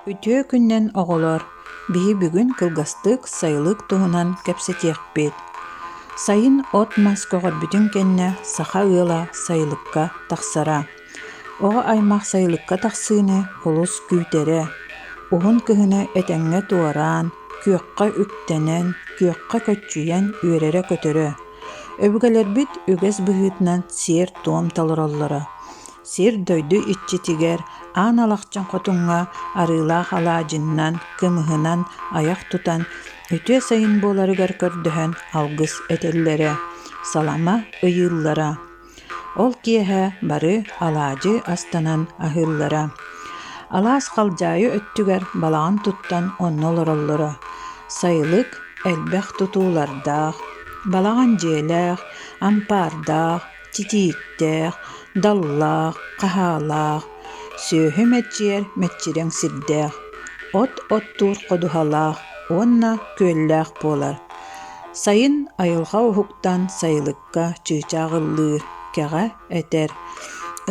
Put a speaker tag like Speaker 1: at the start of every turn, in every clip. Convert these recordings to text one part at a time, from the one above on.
Speaker 1: Үтүө күнүнэн оҕолор, биһи бүгүн кылгастык сайылык туһунан кэпсэтиэхпит. Сайын от-мас көҕөрбүтүн кэннэ саха ыала сайылыкка тахсара. Оҕо аймах сайылыкка тахсыыны олус күүтэрэ. Уһун кыһыны этэҥҥэ туораан, күөххэ үктэнэн, күөххэ көччүйэн үөрэрэ-көтөрө. Өбүгэлэрбит үгэс быһыытынан сиэр-туом толороллоро. Сир-дойду иччитигэр Аан Алахчын хотуҥҥа арыылаах алаадьыннан, кымыһынан айах тутан, үтүө сайын буоларыгар көрдөһөн алгыс этэллэрэ, салама ыйыыллара. Ол киэһэ бары алаадьы астанан аһыыллара. Алаас халдьаайы өттүгэр балаҕан туттан онно олороллоро. Сайылык элбэх тутуулардаах, балаҕан дьиэлээх, ампаардаах, титииктээх, даллаах, хаһаалаах, сүөһү мэччийэр мэччирэҥ сирдээх, от оттуур ходуһалаах уонна күөллээх буолар. Сайын айылҕа уһуктан сайылыкка чыычаах ыллыыр, кэҕэ этэр,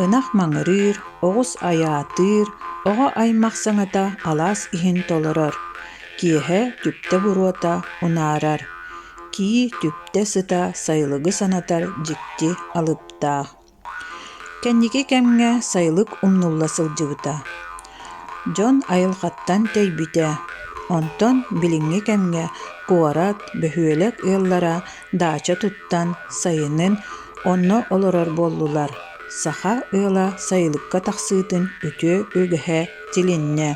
Speaker 1: ынах маҥырыыр, оҕус айаатыыр, оҕо аймах саҥата алаас иһин толорор, киэһэ түптэ буруота унаарар, кии түптэ сыта сайылыгы санатар дьикти алыптаах. Кэнники кэмҥэ сайылык умнулла сылдьыбыта. Дьон айылҕаттан тэйбитэ, онтон билиҥҥи кэмҥэ куорат, бөһүөлэк ыаллара даача туттан сайынын онно олорор буоллулар. Саха ыала сайылыкка тахсыытын үтүө үгэһэ тилиннэ.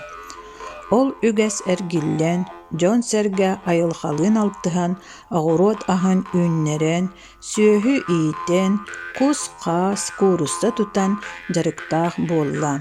Speaker 1: Ол үгэс эргиллэн, дьон-сэргэ айылҕалыын алтыһан, оҕуруот аһын үүннэрэн, сүөһү иитэн, кус-хаас, куурусса тутан дьарыктаах буолла.